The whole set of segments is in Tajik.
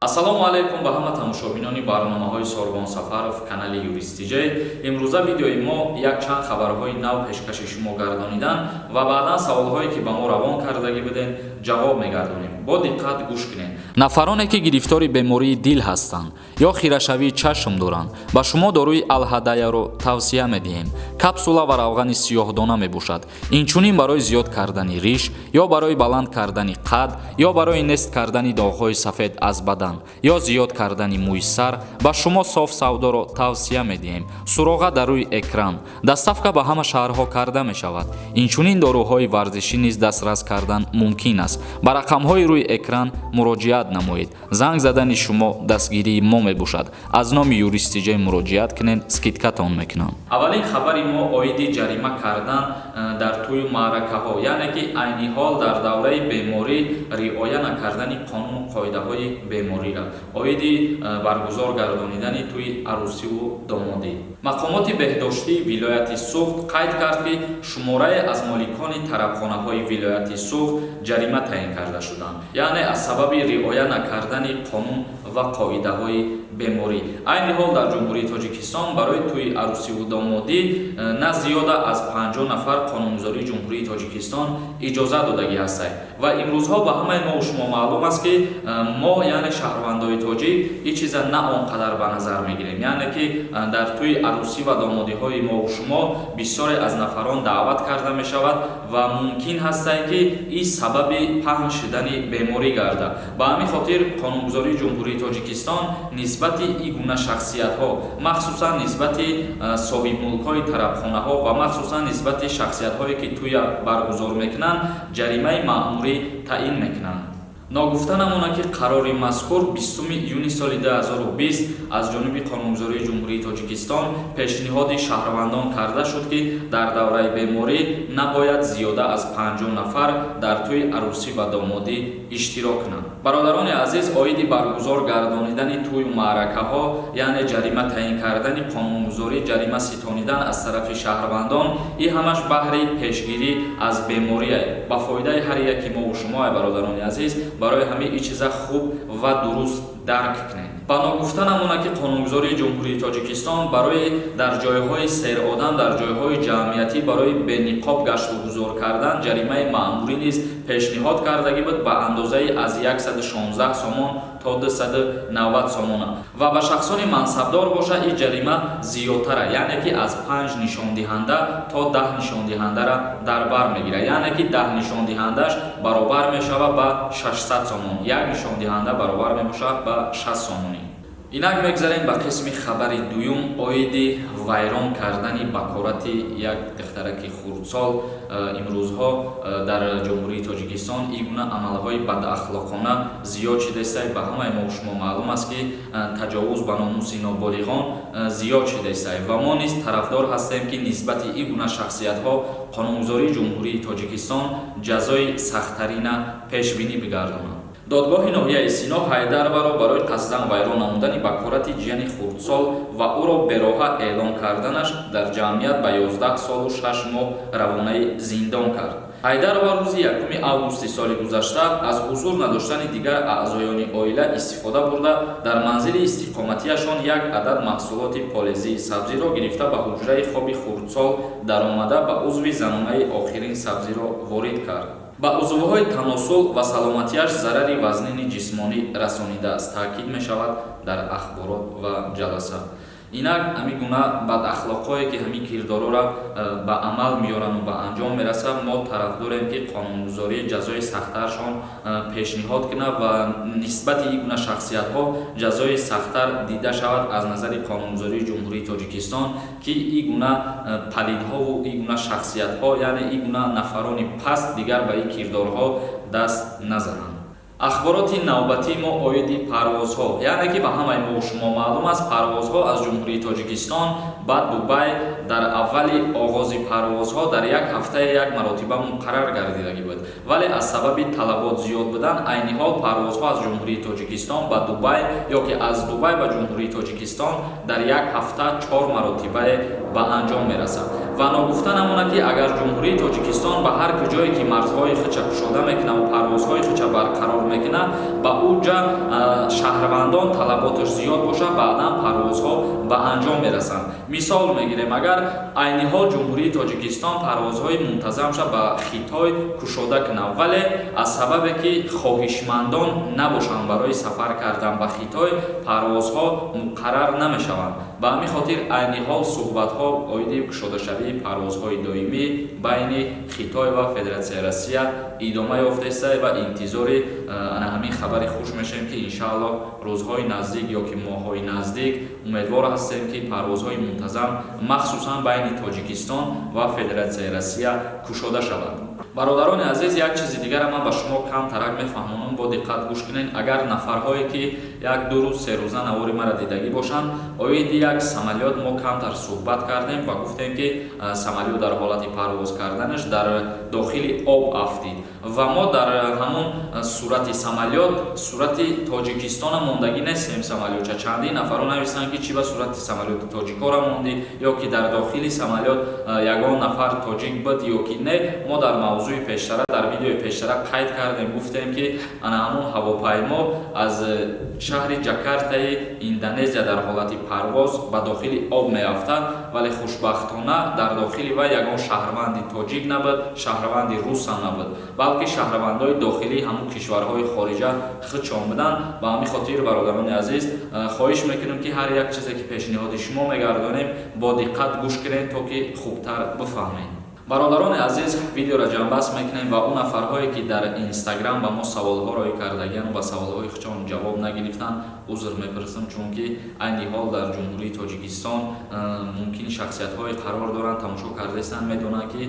Ассалому алайкум ба ҳама тамошобинони барномаҳои Сорбон Сафаров, канали Юристиҷай. Имрӯза видеои мо якчанд хабарҳои нав пешкаши шумо гардонидан ва баъдан саволҳое, ки ба мо равон кардагӣ будем, ҷавоб мегардонем. Бо диққат гӯш кунед. Нафароне, ки гирифтори бемории дил ҳастанд ё хирашавии чашм доранд, ба шумо доруи Алҳадаяро тавсия медиҳем. Капсула ва равғани сиёҳдона мебошад. Инчунин барои зиёд кардани риш ё барои баланд кардани қад ё барои нест кардани доғҳои сафед аз бадан ё зиёд кардани мӯи сар ба шумо Соф Савдоро тавсия медиҳем. Суроға дар рӯи экран. Доставка ба ҳама шаҳрҳо карда мешавад. Инчунин доруҳои варзишӣ низ дастрас кардан мумкин аст. Ба рақамҳои рӯи экран муроҷиат намоед. Занг задани шумо дастгирии мо мебошад. Аз номи Юристиҷай муроҷиат кунед, скидка тон мекунам. Аввалин хабари мо оиди ҷарима кардан дар тӯю маъракаҳо, яъне ки айни ҳол дар давраи беморӣ риоя накардани қонуну қоидаҳои бемориро оиди баргузор гардонидани тӯи арӯсиву домодӣ. Мақомоти беҳдоштии вилояти Суғд қайд кард, ки шуморае аз моликони тарабхонаҳои вилояти Суғд ҷарима таъин карда шуданд, яъне аз сабаби риоя накардани қонун ва қоидаҳои беморӣ. Айни ҳол дар Ҷумҳурии Тоҷикистон барои тӯи арӯсиву домодӣ на зиёда аз 50 нафар қонунгузории Ҷумҳурии Тоҷикистон иҷозат додагӣ ҳастанд. Ва имрӯзҳо ба ҳамаи мо шумо маълум аст, ки мо, яъне шаҳрвандои тоҷик, ин чиза на он қадар ба назар мегирем, яъне ки дар тӯи арӯсӣ ва домодиҳои мову шумо бисёре аз нафарон даъват карда мешавад ва мумкин ҳастанд, ки ин сабаби паҳн шудани беморӣ гардад. Ба ҳамин хотир қонунгузории Ҷумҳурии Тоҷикистон нисбати ин гуна шахсиятҳо, махсусан нисбати соҳибмулкҳои тарабхонаҳо ва махсусан нисбати шахсиятҳое, ки тӯя баргузор мекунанд, ҷаримаи маъмурӣ таъин мекунанд. Ногуфта намонад, ки қарори мазкур 20 июни соли 2020 аз ҷониби қонунгузории Ҷумҳурии Тоҷикистон пешниҳоди шаҳрвандон карда шуд, ки дар давраи беморӣ набояд зиёда аз 50 нафар дар тӯи арӯсӣ ва домодӣ иштирок кунанд. Бародарони азиз, оиди баргузор гардонидани тӯю маъракаҳо, яъне ҷарима таъин кардани қонунгузорӣ, ҷарима ситонидан аз тарафи шаҳрвандон, ин ҳамаш баҳри пешгирӣ аз беморие, ба фоидаи ҳар яки мову шумо. Бародарони азиз, барои ҳамин ин чиза хуб ва дуруст дарк кунед. Ба ногуфта намонад, ки қонунгузории Ҷумҳурии Тоҷикистон барои дар ҷойҳои серодам, дар ҷойҳои ҷамъиятӣ барои бениқоб гаштугузор кардан ҷаримаи маъмурӣ низ пешниҳод кардагӣ буд ба андозаи аз 116 сомон то 290 сомона. Ва ба шахсони мансабдор бошад, ин ҷарима зиёдтара, яъне ки аз 5 нишондиҳанда то 10 нишондиҳандара дар бар мегирад, яъне ки 10 нишондиҳандааш баробар мешавад ба 600 сомон, як нишондиҳанда баробар мебошад ба 60 сомонӣ. Инак мегзарем ба қисми хабари дуюм оиди вайрон кардани бакорати як духтараки хурдсол. Имрӯзҳо дар Ҷумҳурии Тоҷикистон ин гуна амалҳои бадахлоқона зиёд шудааст. Ба ҳамаи мо шумо маълум аст, ки таҷовуз ба номуси ноболиғон зиёд шудааст ва мо низ тарафдор ҳастем, ки нисбати ин гуна шахсиятҳо қонунгузории Ҷумҳурии Тоҷикистон ҷазои сахттарина пешбинӣ бигардонад. Додгоҳи ноҳияи Сино Ҳайдароваро барои қасдан вайрон намудани бакорати ҷияни хурдсол ва ӯро бероҳа эълон карданаш дар ҷамъият ба 11 солу 6 моҳ равонаи зиндон кард. Ҳайдарова рӯзи 1 августи соли гузашта аз ҳузур надоштани дигар аъзоёни оила истифода бурда, дар манзили истиқоматиашон як адад маҳсулоти полезии сабзиро гирифта, ба ҳуҷраи хоби хурдсол даромада, ба узви занонаи охирин сабзиро ворид кард, ба узвҳои таносул ва саломатиаш зарари вазнини ҷисмонӣ расонидааст, таъкид мешавад дар ахборот ва ҷаласа. Инак ҳамин гуна бадахлоқҳое, ки ҳамин кирдорора ба амал меёранду ба анҷом мерасад, мо тарафдорем, ки қонунгузорӣ ҷазои сахттаршон пешниҳод кунад ва нисбати ин гуна шахсиятҳо ҷазои сахттар дида шавад аз назари қонунгузории Ҷумҳурии Тоҷикистон, ки ин гуна палидҳову ин гуна шахсиятҳо, яъне ин гуна нафарони паст дигар ба ин кирдорҳо даст назананд. Ахбороти навбатии мо оиди парвозҳо, яъне ки ба ҳамаи мо шумо маълум аст, парвозҳо аз Ҷумҳурии Тоҷикистон ба Дубай дар аввали оғози парвозҳо дар як ҳафтаи як маротиба муқаррар гардидагӣ буд, вале аз сабаби талабот зиёд будан айни ҳол парвозҳо аз Ҷумҳурии Тоҷикистон ба Дубай ё ки аз Дубай ба Ҷумҳурии Тоҷикистон дар як ҳафта чор маротибае ба анҷом мерасад. Ва ногуфта намонад, ки агар Ҷумҳурии Тоҷикистон ба ҳар куҷое ки марзҳои худша кушода мекунад ва парвозҳои худша барқарор мекунад, ба уҷа шаҳрвандон талаботаш зиёд бошад, баъдан парвозҳо ба анҷом мерасанд. Мисол мегирем, агар айни ҳол Ҷумҳурии Тоҷикистон парвозҳои мунтазамша ба Хитой кушода кунад, вале аз сабабе ки хоҳишмандон набошанд барои сафар кардан ба Хитой, парвозҳо муқаррар намешаванд. Ба ҳамин хотир айни ҳол суҳбатҳо оиди кушодашавии парвозҳои доимӣ байни Хитой ва Федератсияи Россия идома ёфтааст ва интизори ана ҳамин хабари хуш мешавем, ки иншааллоҳ рӯзҳои наздик ё ки моҳҳои наздик умедвор ҳастем, ки парвозҳои мунтазам махсусан байни Тоҷикистон ва Федератсияи Россия кушода шавад. Бародарони азиз, як чизи дигара ман ба шумо камтарак мефаҳмонам, бо диққат гӯш кунед. Агар нафарҳое ки як ду рӯз, 3 рӯза навори мара дидагӣ бошанд, оиди як самолёт мо камтар суҳбат кардем ва гуфтем, ки самолёт дар ҳолати парвоз карданаш дар дохили об афтид ва мо дар ҳамон сурати самолёт сурати Тоҷикистона мондагӣ нестем самолётча. Чандин нафарҳо нависанд, ки чӣ ба сурати самолёти тоҷикора мондӣ ё ки дар дохили самолёт ягон нафар тоҷик буд ё ки не. Мо дар мавзӯи пештара, дар видеои пештара қайд кардем, гуфтем, ки ана ҳамон ҳавопаймо аз шаҳри Ҷакартаи Индонезия дар ҳолати парвоз ба дохили об меафтад, вале хушбахтона дар дохили вай ягон шаҳрванди тоҷик набуд, шаҳрванди русам набуд, балки шаҳрвандои дохилии ҳамун кишварҳои хориҷа худшон буданд. Ба ҳамин хотир, бародарони азиз, хоҳиш мекунем, ки ҳар як чизе ки пешниҳоди шумо мегардонем, бо диққат гӯш кунед, то ки хубтар бифаҳмед. Бародарони азиз, видеоро ҷамъбаст мекунем ва он нафарҳое ки дар Инстаграм ба мо саволҳо роӣ кардагиану ба саволҳои худшон ҷавоб нагирифтанд, узр мепурсам, чунки айни ҳол дар Ҷумҳурии Тоҷикистон мумкин шахсиятҳое қарор доранд, тамошо кардаистанд, медонанд, ки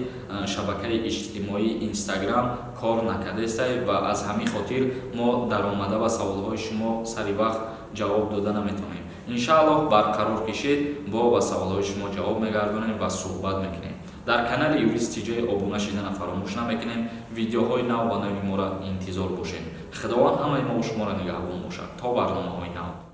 шабакаи иҷтимоии Инстаграм кор накардаиста ва аз ҳамин хотир мо даромада ба саволҳои шумо сари вақт ҷавоб дода наметавонем. Иншааллоҳ, барқарор кишед, бо ба саволҳои шумо ҷавоб мегардонем ва суҳбат мекунем. Дар канали Юрист Тиҷои обуна шидана фаромӯш намекунем. Видеоҳои нав ба нави моро интизор бошед. Худованд ҳамаи мову шуморо нигаҳбон бошад. То барномаҳои нав.